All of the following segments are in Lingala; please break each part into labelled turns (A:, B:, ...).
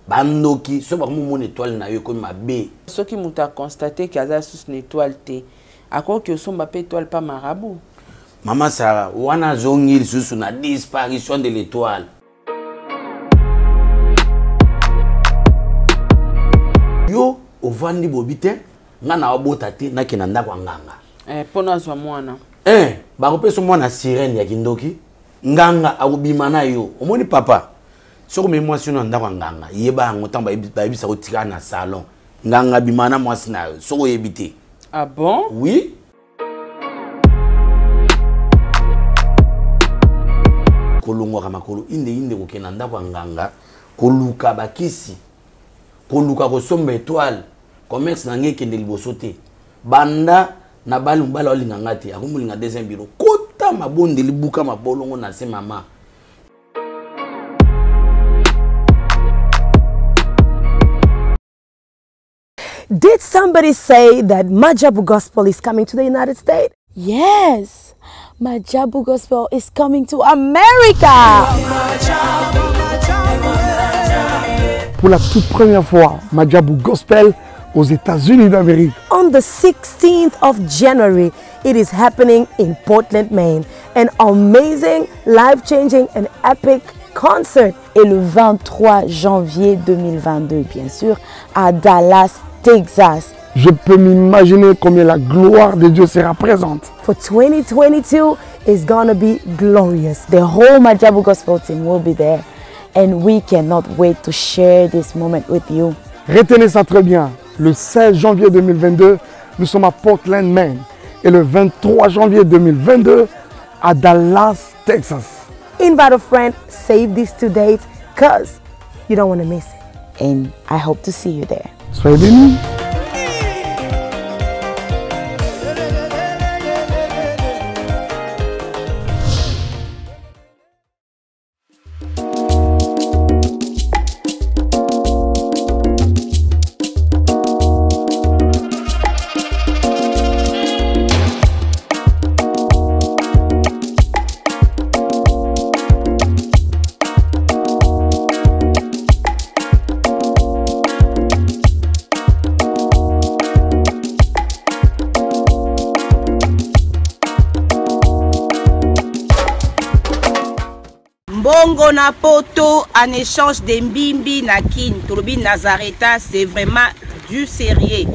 A: Bandoki soki bakomi omona etoile na yo ekomi mabe.
B: Soki moto a constate ke aza lisusu na etoile te, akoki osomba mpe etoile pa marabout.
A: Mama Sarah wana azongi lisusu na disparition de l'etoile. Yo ovandi bobi te, nga na obota te, nakende na ndako ya nganga.
B: Eh, mpo nazwa mwana.
A: Eh, bakopesa mwana sirène ya kindoki, nganga akobima na yo. Omoni papa, soki omemi mwasi na ndako ya nganga, yeba yango ntango bayebisa ko tika na salon. Nganga abima na mwasi na yo, soki oyebi te.
B: Ah bon?
A: Oui. Kolongwaka makolo inde inde kokende na ndako ya nganga, koluka bakisi, koluka kosomba etoile, commerce na ngai ekende liboso te. Banda na bali mobali aolinga nga te, akomolinga deuxième bureau. Kota mabondeli, buka mabolongo na se mama.
C: Did somebody say that Maajabu Gospel is coming to the United States?
D: Yes, Maajabu Gospel is coming to America.
E: Pour la toute première fois, Maajabu Gospel aux États-Unis d'Amérique.
C: On the 16th of January, it is happening in Portland, Maine. An amazing, life-changing and epic concert.
D: Et le 23 janvier 2022, bien sûr, à Dallas, Texas.
E: Je peux m'imaginer combien la gloire de Dieu sera présente.
C: For 2022 is going to be glorious.
D: The whole Maajabu Gospel team will be there and we cannot wait to share this moment with you.
E: Retenez ça très bien. Le 16 janvier 2022, nous sommes à Portland, Maine. Et le 23 janvier 2022, à Dallas, Texas.
C: Invite a friend, save these 2 dates, because you don't want to miss it.
D: And I hope to see you there.
E: Soyez bénis.
F: Mbongo na poto en échange de mbimbi na kin. Tolobi Nazareta, c'est vraiment du sérieux.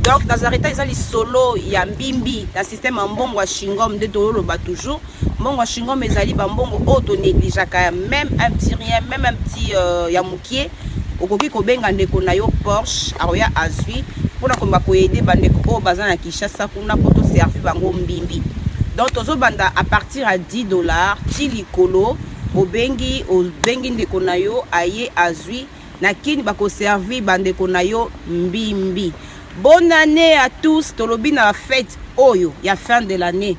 F: Donc Nazareta ezali solo ya mbimbi na système ya mbongo ya chingom nde tololoba toujours. Mbongo ya chingom ezali ba mbongo oyo to négligeaka même un petit rien, même un petit ya mokie. Okoki kobenga ndeko na yo Porsche akoya azwi mpona komba koyede ba ndeko oyo baza na Kinshasa kuna po to servir bango mbimbi. Donc tozobanda à partir ya 10 $ ti likolo. Obengi, obengi ndeko na yo aye azwi na kini bako servir ba ndeko na yo mbimbi. Bonne année à tous. Tolobi na fête oyo ya fin de l'année.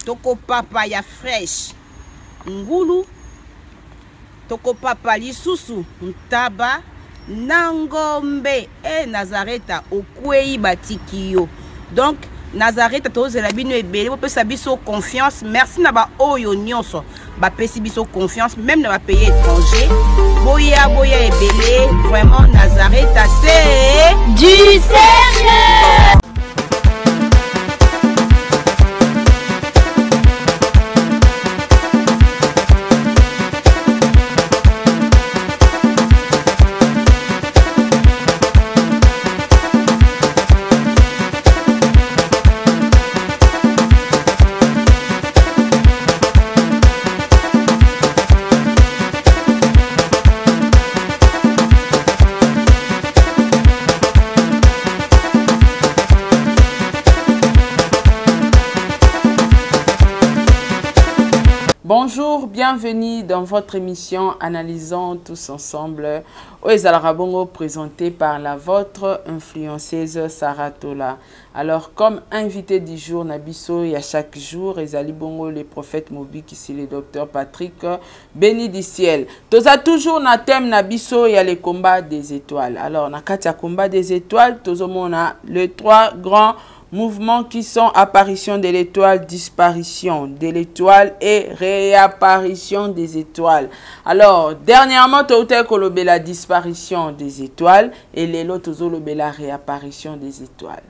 F: Toko papa ya fraîche ngulu, toko papa lisusu ntaba na ngombe. E Nazareta okwei batiki yo. Donc Nazareta tozela bino ebele, bopesa biso confiance. Merci na ba oyo nyonso bapesi biso confiance, même na ba pays étrangers. Boya boya ebele, vraiment Nazareta c'est
D: du sérieux.
B: Bonjour, bienvenue dans votre émission Analysons tous ensemble. Oyo Bongo présenté par la vôtre influenceuse Sarah Tola. Alors, comme invité du jour, Nabiso, il y a chaque jour, Ezali Bongo, le prophète Mobi, qui c'est le docteur Patrick, béni du ciel. Toza toujours na thème Nabiso, il y a le combat des étoiles. Alors, na kati ya combat des étoiles, tozomona les trois grands Mouvements qui sont apparition de l'étoile, disparition de l'étoile et réapparition des étoiles. Alors, dernièrement, touta kolobela disparition des étoiles et lelo tozolobela réapparition des étoiles.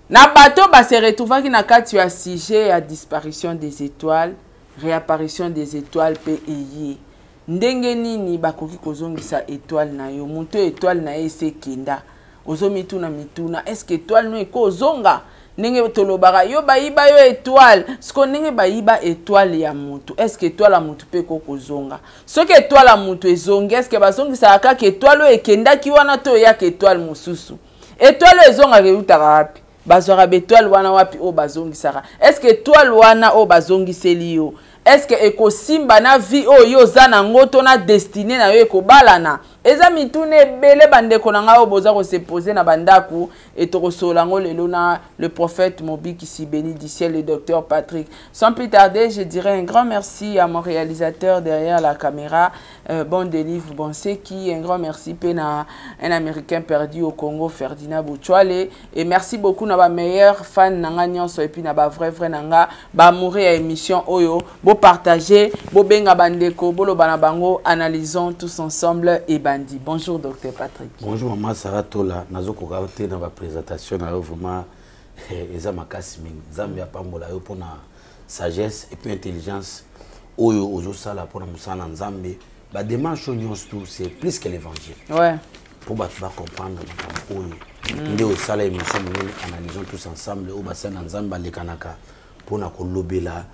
B: Na bato ba se retrouvaki na kati ya sujet ya disparition des étoiles, réapparition des étoiles pe eye. Ndenge nini bakoki kozongisa étoile na yo? Moto étoile na ye ese ekenda. Ozomituna mituna, est-ce que étoile no ekozonga? Ndenge tolobaka yo bayiba yo étoile, siko ndenge bayiba étoile ya moto, est-ce que étoile ya moto mpe ekokozonga? Soki étoile ya moto ezongi, est-ce que bazongisaka kaka étoile oyo ekendaki wana to eyaka étoile mosusu? Étoile oyo ezongaka eutaka wapi? Bazwaka baétoile wana wapi oyo bazongisaka? Est-ce que étoile wana oyo bazongiseli yo, est-ce que ekosimba na vie oyo yo oza nango to na destinée na yo ekobalana? Eza mituna ebele bandeko na ngai oyo boza kose poser na bandako, e tokosolola yango lelo na le prophète Mobikisi béni du ciel, le docteur Patrick. Sans plus tarder, je dirais un grand merci à mon réalisateur derrière la caméra, Bon Delive Bonseki, un grand merci pe na un Américain perdu au Congo, Ferdinand Bouchouale, et merci beaucoup na ba meilleurs fans na nga nyonso et puis na ba vrai vrai na nga ba amoureux ya émission oyo, bo partager, bo benga bandeko, bo loba na bango, analysons tous ensemble et bandi. Bonjour docteur Patrick.
A: Bonjour maman Sarah Tola, nazokoka te na ba présentation na yo vraiment eza makasi mingi. Nzambe apambola yo pona sagesse et puis intelligence oyo ozosala pona mosala na Nzambe. Ba démarche oyo nyonso tout c'est plus que l'évangile. Pour bato ba comprendre makambo oyo. Nde osala émission monene, analysons tous ensemble oyo basala na Nzambe balekanaka pona kolobela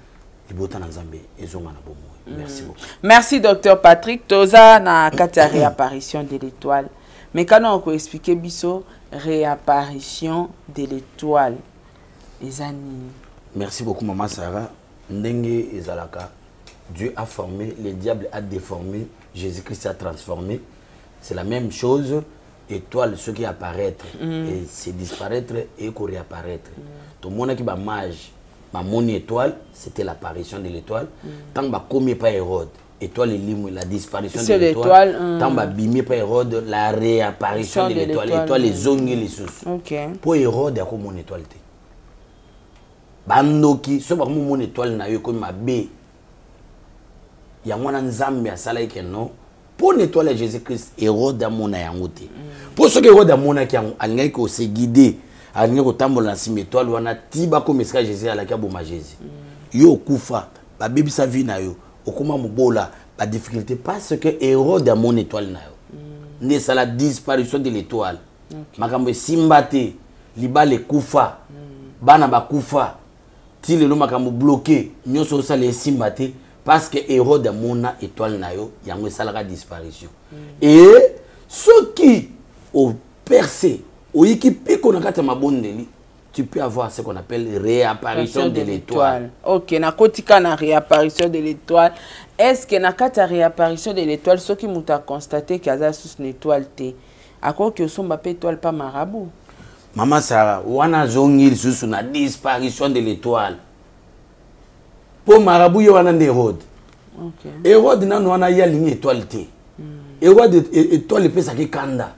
A: libota na Nzambe ezonga na bomoi. Merci beaucoup.
B: Merci docteur Patrick. Toza na kati ya réapparition de l'étoile. Mais quand on peut expliquer biso réapparition de l'étoile, eza nini?
A: Merci beaucoup maman Sarah. Ndenge ezalaka, Dieu a formé, le diable a déformé, Jésus-Christ a transformé. C'est la même chose, étoile, ce qui apparaître, et c'est disparaître et réapparaître. Tout le monde qui va mage, ma mon étoile, c'était l'apparition de l'étoile. Tant que commis pas Hérode, étoile et limo, la disparition de
B: C'est
A: l'étoile.
B: l'étoile,
A: Tant que bimé pas Hérode, la réapparition de
B: de
A: l'étoile.
B: l'étoile,
A: Étoile, les ongles, les sous. Pour Hérode, il y a comme mon étoile. Bandoki, so ba mon étoile na yo comme ma B. Ya mwana Nzambe asala ke non. Pour étoile ya Jésus-Christ, Hérode amona yango te. Pour ce que Hérode amona ki yango, alingaki ko se guider, alingaki ko tambola na sima étoile wana ti ba ko mesika Jésus alaki aboma Jésus. Yo kufa, ba bebisa vie na yo, okoma mobola, ba difficulté parce que Hérode amona étoile na yo. Nde sala disparition de l'étoile. Makambo esimba te, libala ekufa, bana bakufa, ti lelo makambo bloqué, nyonso osala esimba te parce que Hérode amona étoile na yo, yango esalaka disparition. Et soki o percé, oyiki piko na kati ya mabondeli, tu peux avoir ce qu'on appelle réapparition de l'étoile.
B: Ok, na kotika na réapparition de l'étoile. Est-ce que na kati ya réapparition de l'étoile, soki moto a constaté que aza sous une étoile te, akoki osomba pe étoile pa marabout?
A: Mama Sarah, wana zongi lisusu na disparition de l'étoile. Po marabout ye wana nde Hérode. Hérode nanu wana ye alingi étoile te. Hérode, étoile epesaki kanda.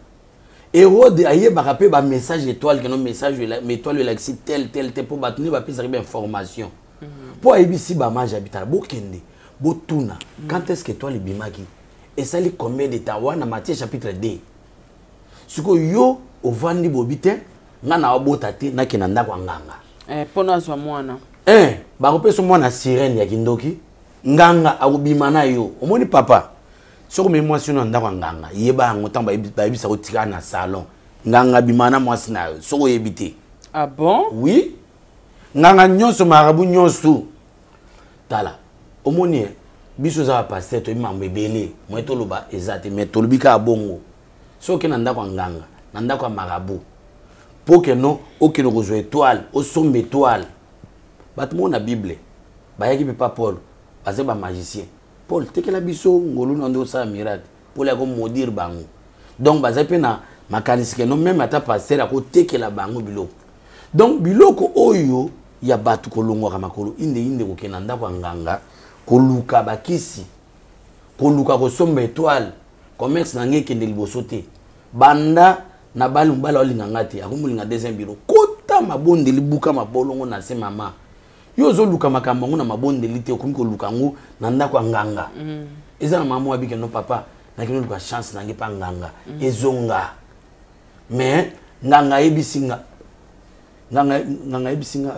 A: Hérode ayebaka pe ba message étoile, ke no message étoile elakisi tel, tel, tel, po bato nde bapesaki ba information. Po ayebisi ba mage abitaka, bokende, botuna. Quand est-ce que étoile ebimaki? Esali combien de temps? Wana Matthieu chapitre 2. Sikoyo yo ovandi bobi te, nga na wabota te, nakende na ndako ya nganga.
B: Mpo nazwa mwana.
A: Bakopesa mwana sirène ya kindoki, nganga akobima na yo. Omoni papa, soki omemi mwasi na ndako ya nganga, yeba yango ntango bayebisa kotikala na salon. Nganga abima na mwasi na yo, soki oyebi te.
B: Ah bon?
A: Oui. Nganga nyonso, marabu nyonso. Tala, omoni, biso za ba pasteur toyebi mambo ebele, moye toloba eza te, mais tolobi kaka bongo. Soki na ndako ya nganga, na ndako ya marabu, po ke non, okende kozwa étoile, osomba étoile. Bato moko na Bible, bayaki mpe pa Paul, baza ba magicien. Paul, tekela biso ngolu na nde osala miracle. Paul ako maudire bango. Donc baza mpe na makanisi ke non, même ata pasteur akotekela bango biloko. Donc biloko oyo ya bato kolongwaka makolo inde inde kokende na ndako ya nganga, koluka bakisi, koluka kosomba étoile, commerce na ngai ekende liboso te. Banda na bali mobali aolinga nga te, akomolinga deuxième bureau. Kota Kota mabondeli, buka mabolongo na se mama. Yo ozoluka makambo yango na mabondeli te, okomi koluka yango na ndako ya nganga. Eza na mama abike no papa, nakende luka chance na nge pa nganga. Ezonga. Mais nganga ayebisi nga, nganga nganga ayebisi nga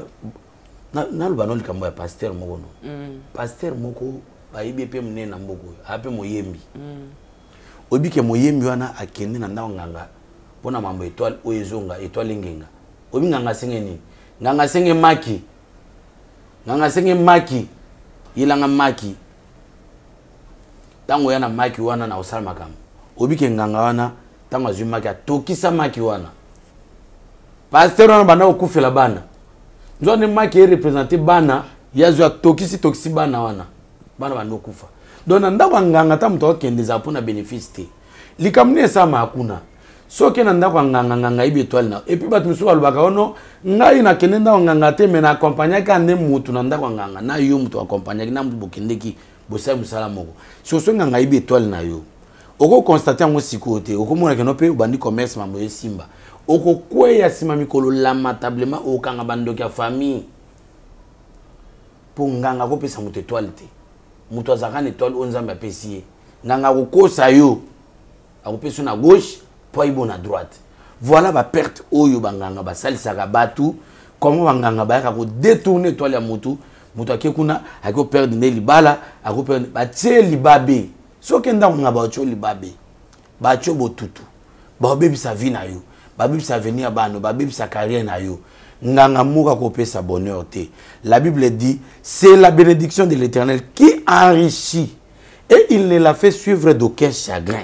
A: naloba no likambo ya pasteur moko no. Pasteur moko bayebi ye mpe monene na mboka oyo, aya mpe moyembi. Oyebi ke moyembi wana akende na ndako nganga mpona mambo étoile oyo ezonga, étoile engenga. Oyebi nganga asenge nini? Nganga asenge maki, nganga asenge maki, yelanga maki. Ntango oya na maki wana na kosala makambo. Oyebi ke nganga wana ntango azwi maki, atokisa maki wana, pasteur wana banda kokufela bana. Nzwa nde maki erepresente bana, ye azwi atokisi tokisi bana wana, bana banda okufa. Donc na ndako ya nganga, ata moto akokende, ezala mpona bénéfice te. Likambo nini esalamaka kuna? Soki na ndako ya nganga, nganga ayebi étoile na. Et puis bato mosusu balobaka ono ngai nakende ndako ya nganga te, mais na accompagnaki nde motu na ndako ya nganga. Na yo moto accompagnaki na motu, bokendeki, bosali mosala moko. Soki nganga ayebi étoile na yo, okoconstate yango sikoyo te, okomona keno mpe obandi commerce, mambo esimba, okokweya nsima mikolo, lamentablement okanga bandoki ya famille. Mpo nganga akopesa moto étoile te. Moto azalaka na étoile oyo Nzambe apesi ye. Nganga akokosa yo, akopesa yo na gauche mpo ayibo na droite. Voilà baperte oyo banganga basalisaka bato. Comment banganga bayaka kodétourne étoile ya motu? Moto ake kuna, ake koperdre nde libala, akoperdre, batie libabe. Soki ndako nga, batie libabe, batie botutu, babebisa vie na yo, babebisa avenir ya bana, babebisa carrière na yo. Nganga moko akopesa bonheur te. La Bible dit: c'est la bénédiction de l'Éternel qui enrichit et il ne la fait suivre d'aucun chagrin.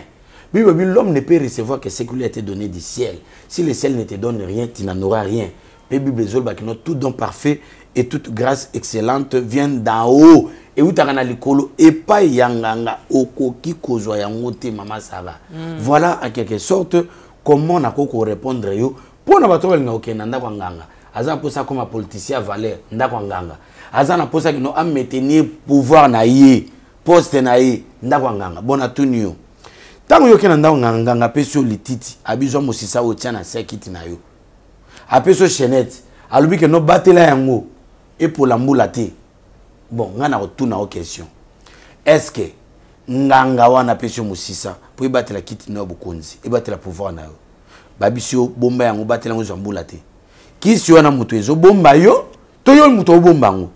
A: Bible dit: l'homme ne peut recevoir que ce qui lui a été donné du ciel. Si le ciel ne te donne rien, tu n'en auras rien. Pe Bible ezoloba kino tout don parfait et toute grâce excellente vient d'en haut, eutaka na likolo. Epai ya nganga okoki kozwa yango te, mama Sara. Voilà en quelque sorte comment nakoki korépondre yo. Mpo na bato balinga kokende na ndako ya nganga, aza na mposa akoma politicien ya valeur, ndako ya nganga. Aza na mposa kino amaintenir pouvoir na ye, poste na ye, ndako ya nganga. Bon, natuni yo, ntango yoke na ndako nganga, nganga apesi yo lititi, abizwa mosisa oyo tia na se kiti na yo, apesi yo chaînette, alobi ke no batela yango, epola mbula te. Bon, ngai na kotuna yo question: est ce que nganga wana apesi yo mosisa mpo ebatela kiti na yo bokonzi, ebatela pouvoir na yo, babisi yo bomba yango, batela yango, ezwa mbula te, kisi wana moto ezobomba yo to yo moto obomba yango?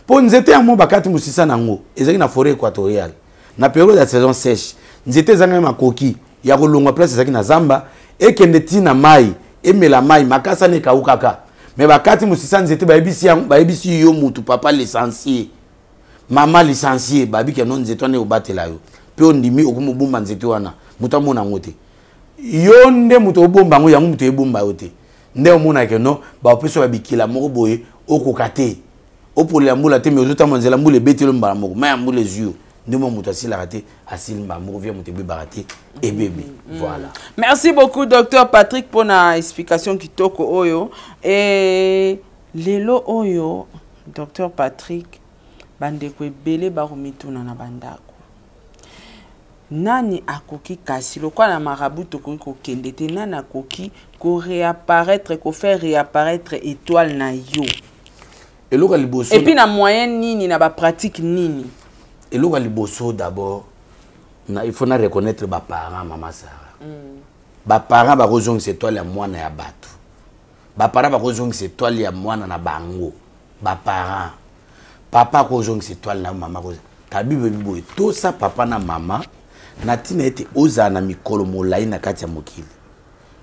A: Mpo nzete yango bakati mosisa na yango ezalaki na forêt équatoriale, na période ya saison sèche, nzete ezangaki makoki ya kolongwa place ezalaki na zamba, ekende ntina mai, emela mai, makasa na ekawukaka. Me bakati mosisa nzete, bayebisi yango, bayebisi yo mutu, papa licencié, mama licencié, babiki no nzete wana ekobatela yo. Mpe ondimi, okomi obomba nzete wana, moto amona yango te. Yo nde moto obomba yango, yango moto ebomba yo te. Nde omonaka no bapesi yo babikila moko boye, okoka te, opolela mbula te, me ozotamba nzela, mbula ebeteli mbala moko, mai ya mbula ezwi yo. Nde mwa moto asilaka te, asili mbala moko, via moto ebebaka te, ebebi. Voilà.
B: Merci beaucoup, docteur Patrick, mpona explication kitoko oyo. E lelo oyo, docteur Patrick, bandeko ebele bakomituna na bandako: nani akoki kasi, lokola na marabout tokoki kokende te, nani akoki koréapparaître, kofaire réapparaître étoile na yo?
A: Eloko ya liboso
B: Et puis na moyen nini, na bapratique nini?
A: Eloko ya liboso d'abord na, il faut na reconnaître baparent, mama Sara. Baparent bakozongisa étoile ya mwana ya bato, baparent bakozongisa étoile ya mwana na bango. Baparent, papa akozongisa étoile na yo, mama. Ta Bible ebi boye: tosa papa na mama na ntina ete ozala na mikolo molai na kati ya mokili.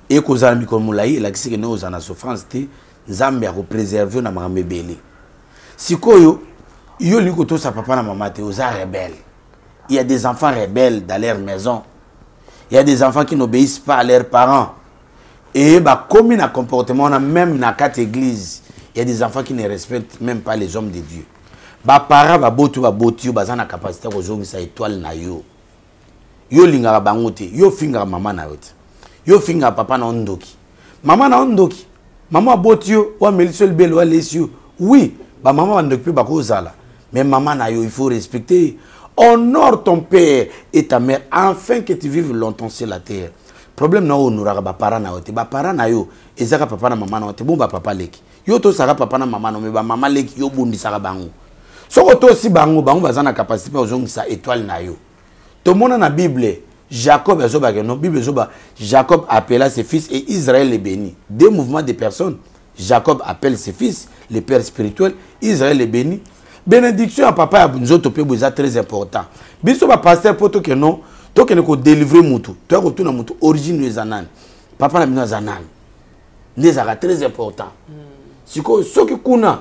A: Ekozala na mikolo molai elakisi kende ozala na souffrance te, Nzambe akopréserve yo na makambo ebele. Sikoyo yo olingi kotosa papa na mama te, oza rebelle. Il y a des enfants rebelles dans leur maison, il y a des enfants qui n'obéissent pas à leurs parents et bakomi na comportement wana. Même na kati église, il y a des enfants qui ne respectent même pas les hommes de Dieu. Baparent baboti, baboti yo, baza na capacité ya kozongisa étoile na yo. Yo olingaka bango te, yo ofingaka mama na yo te, yo ofingaka papa na yo ndoki, mama na yo ndoki, mama aboti yo, oyo amelisi yo libele, oyo alesi yo. Oui, bamama bandoki mpe bakozala, mais mama na yo, il faut respecter. Honore ton père et ta mère afin que tu vives longtemps sur la terre. Problème na yo, honoraka baparent na yo te. Baparent na yo ezaka papa na mama na yo te. Bon, bapapa leki yo, tosaka papa na mama na yo, mais bamama leki yo obundisaka bango. Soki otosi bango, bango baza na capacité mpe ozongisa étoile na yo. Tomona na Bible, Jacob azobaka no, Bible ezoba: Jacob appela ses fils et Israël les bénit. Deux mouvements de personnes. Jacob appelle ses fils, le père spirituel. Israël est béni. Bénédiction ya papa ya nzoto mpe boye eza très important. Biso bapasteur, mpo tokeno tokende kodélivre mutu, toya kotuna mutu origine eza nani, papa na bino aza nani, nde ezalaka très important. Sikoyo soki kuna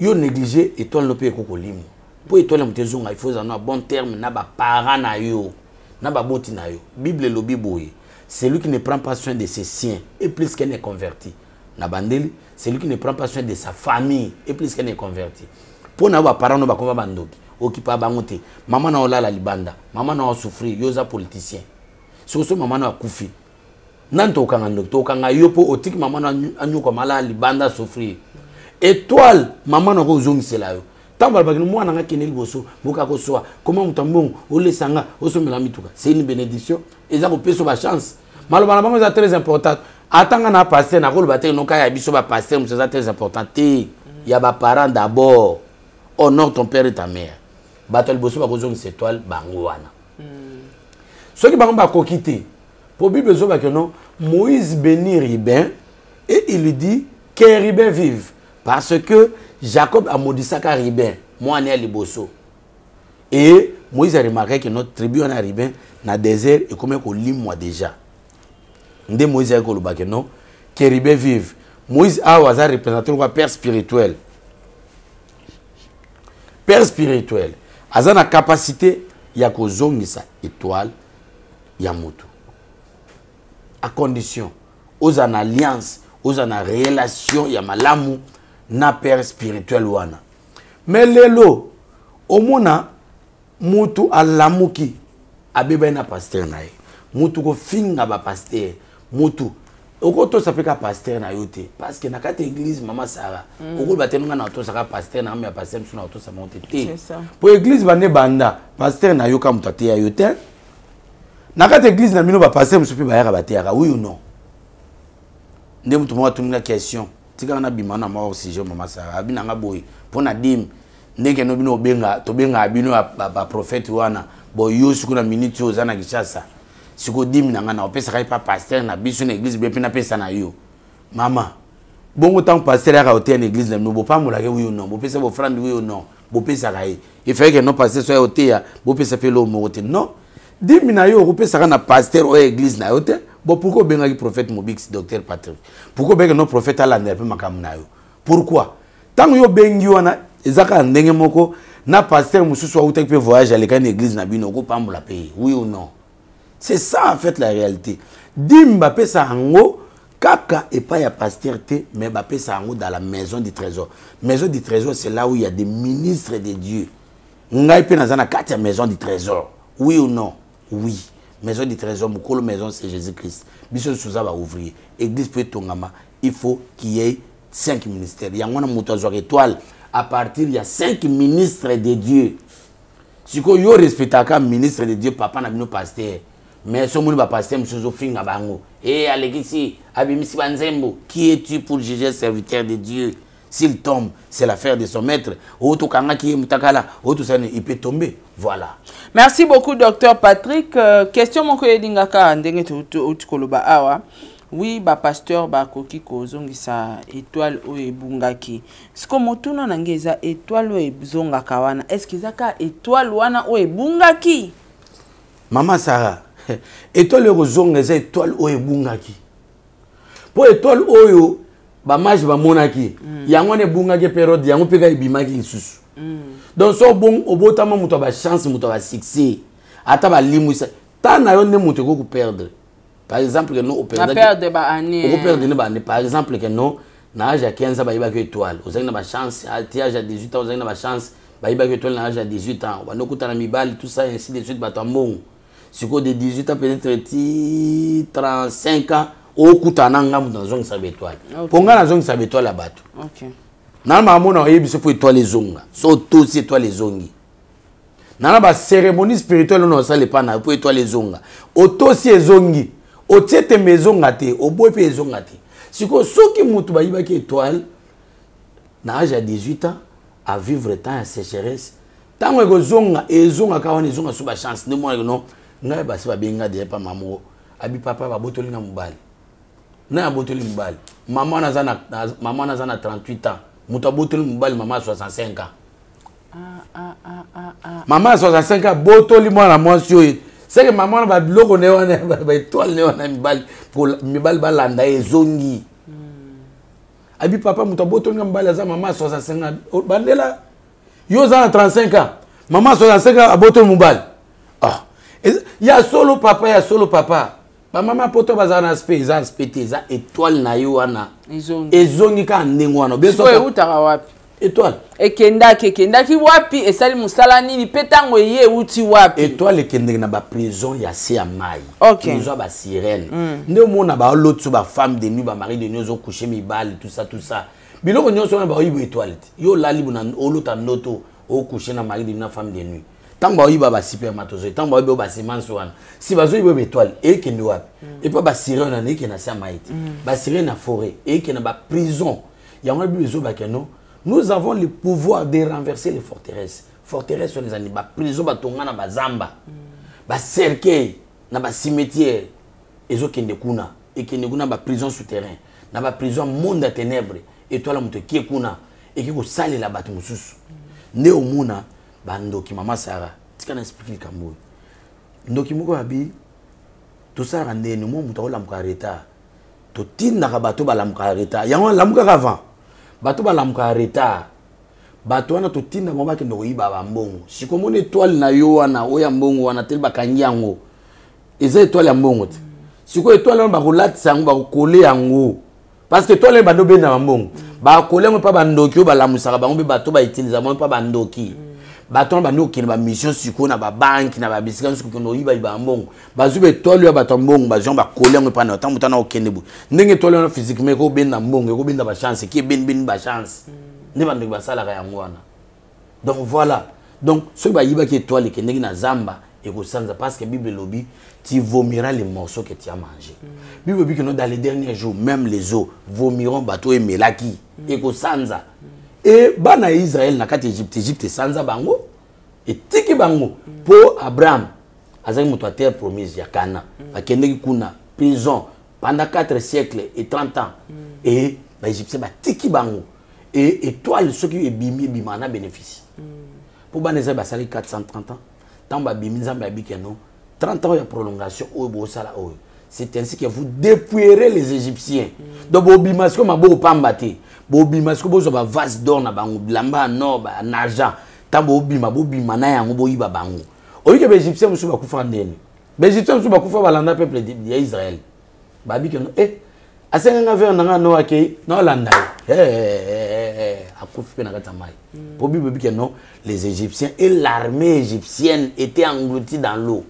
A: yo néglige étoile no mpe eko kolimwa. Mpo étoile ya moto ezonga, il faut ozala na bon terme na baparent na yo, na baboti na yo. Bible elobi boye: celui qui ne prend pas soin de ses siens est plus qu'un inconverti. Na bandeli, celui qui ne prend pas soin de sa famille est plus qu'un inconverti. Mpo na yo baparent no bakoma bandoki, okipa bango te. Mama na olala libanda, mama na osouffrir, yo oza politicien. Soki so mama na akufi, nani tokokanga ndoki? Tokokanga yo, mpo otiki mama na anyokama, alala libanda, souffrir. Étoile mama na kozongisela yo. Ntango balobaki: mwana nga, kende liboso, mboka koswa koma moto ya mbongo, olesanga, osomela mituka, c'est une bénédiction. Eza kopesa bachance. Maloba na bango eza très important. Ata nga na pasteur, nakoloba te noka ya biso bapasteur moto eza très important te. Ya baparent d'abord. Honore ton père et ta mère. Bato ya liboso bakozongisa étoile, bango wana. Soki bango bakoki te, po Bible ezobaki no, Moïse bénit Ruben et il lui dit que Ruben vive, parce que Jacob amodisaka Ruben, mwana ya liboso. Et Moïse a remarqué que notre tribu wana ya Ruben na désert ekomi kolimwa déjà. Nde Moïse ayaki koloba ke non, que Ruben vive. Moïse awa aza représenté lokola père spirituel. Père spirituel aza na capacité ya kozongisa étoile ya motu, à condition oza na alliance, oza na relation ya malamu na père spirituel wana. Mais lelo omona mutu alamuki, abebani na pasteur na ye, mutu kofinga bapasteur. Mutu okotosa mpe ka pasteur na yo te, parce que na kati ya église, mama Sara, okoloba te: nga na otosaka pasteur na nga, ya pasteur mosusu na otosa bango te. Te, po église bande banda, pasteur na yo ka moto ateya yo te. Na kati ya église na bino, bapasteur mosusu mpe bayaka, bateyaka, oui ou non? Nde moto moko atuninga question, tikaka na bima na mwa sujet. Mama Sara, abi nanga boye mpo na dîme, ndenge no bino obenga, tobengaka bino baprophète wana. Bon, yo sikoyo na minute oyo oza na Kinshasa, sikoyo dîme na ngai na opesaka ye pa pasteur na biso na église be mpe napesa na yo, mama. Bongo ntango pasteur yaka oteya na église na bino, bopambolaka, oui ou non? Bopesa bofrande, oui ou non? Bopesaka ye. Efaki ke non, pasteur so ya oteya, bopesa mpe eloko moko te. Non, dîme na yo okopesaka na pasteur oyo église na yo te. Bon, pourquoi obengaki prophète Mobix, docteur Patrick? Pourquoi obengaki no prophète alandela mpe makambo na yo? Pourquoi ntango yo obengi wana, eza kaka ndenge moko na pasteur mosusu autaki mpe voyage, alekani na église na bino, okopambola mpe ye, oui ou non? C'est ça en fait la réalité. Dîme bapesa yango kaka epai ya pasteur te, mais bapesa yango dans la maison du trésor. Maison du trésor, c'est là où il y a des ministres de Dieu. Ngai mpe naza na kati ya maison du trésor, oui ou non? Oui, maison du trésor, mokolo maison, c'est Jésus Christ. Biso nyonso toza baouvrier. Église mpo etongama, il faut qu'il y ait cinq ministères. Yango wana moto azwaka étoile à partir ya cinq ministres de Dieu. Sikoyo yo respectaka ministre de Dieu, papa na bino pasteur, mais so omoni bapasteur mosusu ozofinga bango e alekisi, abimisi banzembo. Qui es-tu pour juger serviteur de Dieu? S'il tombe, c'est l'affaire de son maître. Oyo tokangaki ye mutakala, oyo tosali, il peut tomber. Voilà.
B: Merci beaucoup, docteur Patrick. Question moko elingaka ndenge touti koloba awa. Oui, bapasteur bakoki kozongisa étoile oyo ebungaki. Siko motuna na ngai eza: étoile oyo ezongaka wana, est ce que eza kaka étoile wana oyo ebungaki?
A: Mama Sara, étoile oyo kozonga eza étoile oyo ebungaki, mpo étoile oyo bamages bamonaki, yango wana ebungaki période yango mpe kaka ebimaki lisusu. Donc so obotama moto ya bachance, moto ya basuccès, ata balimwisa ta na yo nde moto ekoki koperdre. Par exemple ke non,
B: operdre baannée.
A: Okoperdre nde baannée. Par exemple ke non, na âge ya 15 ans bayebaki étoile, ozalaki na bachance. Ti âge ya 18 ans ozalaki na bachance, bayebaki étoile. Na âge ya 18 ans bandi okutana mibali, tout ça, ainsi de suite, bato ya mbongo. Sikoyo de 18 ans peut-être ti 35 ans, okutana na nga, moto nazongisa baétoile, mpo nga nazongisa baétoile ya bato. Nana makambo oyebi biso, mpo étoile ezonga, so otosi, étoile ezongi. Nana bacérémonie spirituelle oyo osala epa na yo mpo étoile ezonga, otosi, ezongi. Otie tembe, ezonga te. Oboyi mpe, ezonga te. Sikoyo soki motu bayibaki étoile na age ya 18 ans, avivre temps ya sécheresse, ntango ekozonga, ezongaka wana, ezonga so bachance nde mwana no. Ngai basi babengi nga deja pa mama moko, abi: "Papa, babotoli nga mobali." Nani abotoli mobali? Mama wana aza na, mama wana aza na 38 ans. Moto abotoli mobali, mama ya 65 ans.
B: Ah, ah, ah, ah, ah.
A: Mama ya 65 ans abotoli mwana mwasi oyo. Seke mama wana, babiloko ne wana, baétoile ne wana, mibali, mibali balanda ye, ezongi. Abi: "Papa, moto abotoli nga mobali aza mama ya 65 ans." Bandela, yo oza na 35 ans, mama ya 65 ans abotoli mobali. Ah, ya solo papa, ya solo papa. Bamama poto bazala na aspect, eza aspect te, eza étoile na yo wana.
B: Ezongi.
A: Ezongi kaka ndenge wana. Bien.
B: Sikoyo eutaka wapi?
A: Étoile.
B: Ekendaki wapi? Esali mosala nini? Mpe ntango eye, euti wapi?
A: Étoile ekendeki na baprison ya se ya mai. Prison ya basirène. Nde omona baoloti so bafemme de nuit, bamari de nuit, ozocoucher mibali, tout ça, tout ça, biloko nyonso wana baoyiba étoile te. Yo olali bona, olota ndoto, ocoucher na mari de nuit, na femme de nuit. Ntango baoyiba baspermatozoïde, ntango baoyiba basemence wana, si bazoyiba baétoile, ekende wapi? Epa basirène wana, ekende na se ya mai te. Basirène na forêt, ekende na baprison yango. Bible ezobaka no: nous avons le pouvoir de renverser les forteresses. Forteresse wana ezali baprison batonga na bazamba, bacercueil na bacimetière. Ezokende kuna, ekende kuna, baprison souterrain, na baprison monde ya ténèbre. Étoile moto ekie kuna, eki kosalela bato mosusu. Nde omona bandoki. Mama Sara, tika na expliquer likambo oyo. Ndoki moko abi: "Tosalaka ndeni? Mo moto akolamukaka retard, totindaka bato balamukaka retard." Yango alamukaka avant. Bato balamukaka retard, bato wana totinda bango bakende koyiba bambongo. Sikomona étoile na yo wana, oyo ya mbongo wana tele, bakangi yango, eza étoile ya mbongo te. Sikoyo étoile wana, bakolatisa yango, bakokole yango, parce que étoile wana bando obenda bambongo, bakole yango mpa bandoki oyo balamusaka bango, mpe bato bautiliza bango mpa bandoki. Bato wana bandi kokende bamission sikoyo na babanke, na babisika nyonso, kokende koyibayiba mbongo. Bazwi baétoile ya bato ya mbongo, bazwi yango, bakole yango epai na ntango moto wana okende boye. Ndenge étoile wana physiquement ekobenda mbongo, ekobenda bachance, eki ebenibeni bachance. Nde bandoki basalaka yango wana. Donc voilà. Donc soki bayibaki étoile, ekendeki na zamba, ekosanza, parce que Bible elobi: "Tu vomiras les morceaux que tu as mangé." Bible elobi que non, dans les derniers jours, même les eaux vomiront bato oyo emelaki. Ekosanza. E bana ya Israele na kati ya Egypte, Egypte esanza bango, etiki bango, mpo Abraham azalaki moto ya terre promise ya Kana. Bakendeki kuna prison pendant 4 siècles et 30 ans, et baégyptien batiki bango. Et étoile soki ebimi, ebimaka na bénéfice, mpo bana eza basali 430 ans. Ntango babimi, Nzambe abiki no 30 ans ya prolongation oyo bosala oyo: "C'est ainsi que vous dépouillerez les Égyptiens." Donc bobima sikoyo maboko pamba te. Bobima sikoyo, bozwa bavase d'or na bango, bilamba ya nor, en argent. Ntango bobima, bobima na yango, boyiba bango. Oyike baégyptien mosusu bakufaka ndeni? Baégyptien mosusu bakufa, balanda peuple ya Israel, babiki no e asenganga verre na nga no, akei naolanda ye, akufi mpe na kati ya mai. Po Bible ebiki no: les Égyptiens et l'armée égyptienne étaient engloutis dans l'eau.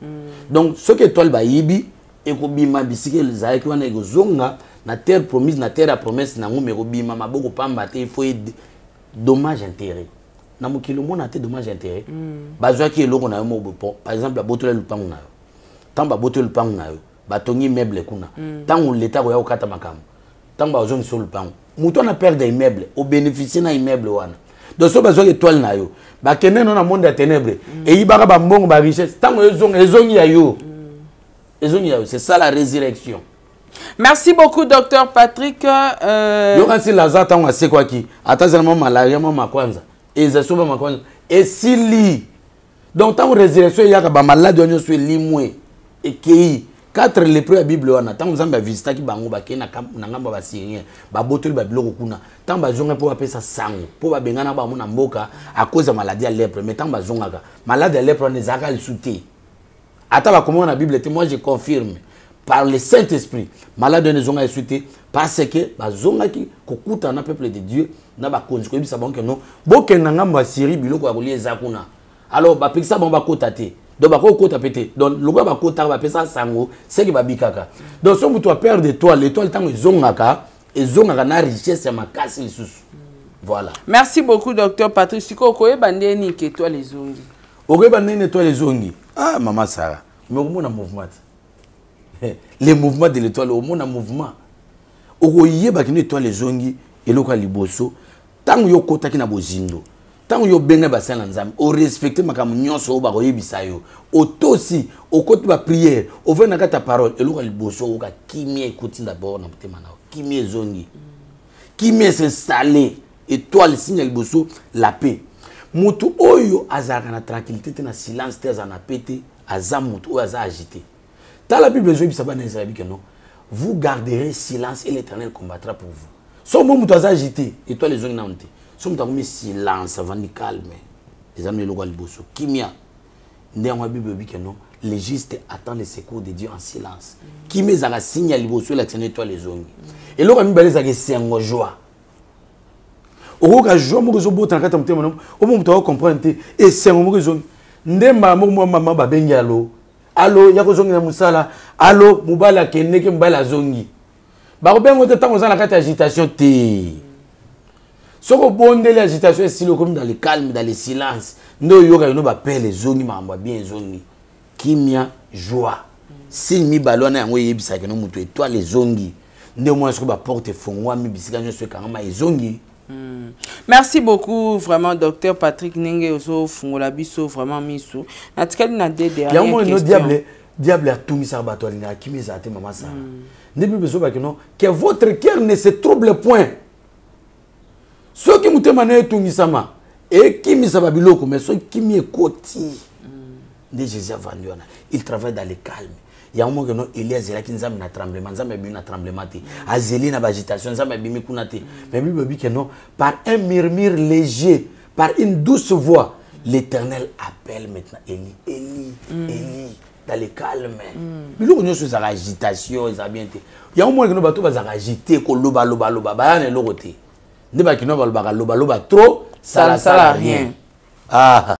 A: Donc soki étoile bayibi, ekobima bisika ezalaki wana, ekozonga na terre promise, na terre ya promesse nango, me ekobima maboko pamba te. Il faut dommage intérêt. Na mokili omona te dommage intérêt. Bazwaki eloko na yo moko, par exemple babotoli lupango na yo. Ntango babotoli lupango na yo, batongi immeuble kuna. Ntango leta koya kokata makambo, ntango bazongisa lupango, moto wana perdre immeuble, obénéficie na immeuble wana. Donc so bazwaki étoile na yo, bakende no na monde ya ténèbre, eyibaka bambongo, barichesse, ntango ezonga, ezongi ya yo, ezongi ya yo. C'est ça la résurrection.
B: Merci beaucoup, docteur Patrick.
A: Yoka nsi Lazare, ntango asekwaki, ata azala mwa malaria, mwa makwanza eza so, bamakwanza esili. Donc ntango résurrection eyaka, bamaladi wana nyonso elimwe, ekei. Quatre lépreux ya Bible wana, ntango Nzambe avisitaki bango, bakei na ngambo ya basyrien, babotoli babiloko kuna. Ntango bazonga mpo bapesa sango, mpo babengana bango na mboka à cause ya maladie ya lèpre, mais ntango bazongaka, maladie ya lèpre wana ezalaka lisu te. Ata bakomona na Bible te, moi je confirme par le Saint-Esprit, malade wana ezonga esu te, parce que bazongaki kokutana na peuple de Dieu, na bakonzi, koyebisa bango ke non, bokende na ngambo ya Syrie, biloko ya kolia eza kuna. Alors bapekisa bango bakota te, donc bakokota mpe te. Donc lokola bakotaka, bapesa sango, seke babikaka. Donc so moto aperdre étoile, étoile ntango ezongaka, ezongaka na richesse ya makasi lisusu. Voilà.
B: Merci beaucoup, docteur Patrick. Sikoyo okoyeba ndeni ke étoile ezongi?
A: Okoyeba ndenge étoile ezongi? Ah, mama Sara, mais okomona mouvement te. Le mouvement de l'étoile, omona mouvement, okoyeba kino étoile ezongi. Eloko ya liboso, ntango yo okotaki na bozindo, ntango yo obengai basali na Nzambe, orespecte makambo nyonso oyo bakoyebisa yo, otosi, okoti baprière, ovandi na kati ya parole, eloko ya liboso oyoka kimia ekoti d'abord na motema na yo. Kimia ezongi, kimia s'installe. Étoile, signe ya liboso, la paix. Motu oyo azalaka na tranquillité te, na silence te, azala na paix te, aza motu oyo aza agité. Tala, Bible ezoyebisa bana Israel que non, vous garderez silence et l'Éternel combattra pour vous. So mo moto aza agité, étoile ezongi nano te. So moto akomi silence, avandi calme, eza no eloko ya liboso, kimia. Nde yango ya Bible elobi que non, le juste attend le secours de Dieu en silence. Kimia ezalaka signe ya liboso elakisa na étoile ezongi. Eloko ya mibale ezalaka esengo, joie. Okoyoka joie moko ezobota na kati ya motema na omo, moto akocomprendre te. Esengo moko ezongi, nde mbala moko mwa mama babengi: "Alo, alo, ya kozongela mosala, alo, mobali akendeke, mobali azongi." Bakobenga te ntango oza na kati ya agitation te. Soki obondeli, agitation esili, okomi dans le calme, dans le silence, nde oyoka yino bapele ezongi, makambo ya bien ezongi, kimia, joie. Signe mibale wana, yango eyebisaka no moto étoile ezongi. Nde omona soki baporte efongwami, bisika nyonso ekangama ezongi.
B: Merci beaucoup vraiment, docteur Patrick Nenge, ozofungola biso vraiment misu. Natikali na deux dernières
A: Yango moni no
B: questions.
A: Diable atungisaka bato, alingaka kimia ezala te. Mama Sara, nde Bible ezobaki non, que votre cœur ne se trouble point. Soki motema na ye etungisama, ekimisa babiloko, mais soki kimia ekoti, nde Jésus avandi wana, il travaille dans le calme. Yango moko no Eli azelaki Nzambe na tremblement, Nzambe abimi na tremblement te. Azeli na baagitation, Nzambe abimi kuna te. Mais Bible elobi que non, par un murmure léger, par une douce voix, l'Éternel appelle maintenant Eli, Eli, Eli, dans le calme. Biloko nyonso ezalaka agitation, eza bien te. Yango mona kino bato bazalaka agité, kolobalobaloba, baya na eloko te. Nde bakino balobaka lobaloba trop, salasala rien. Ah.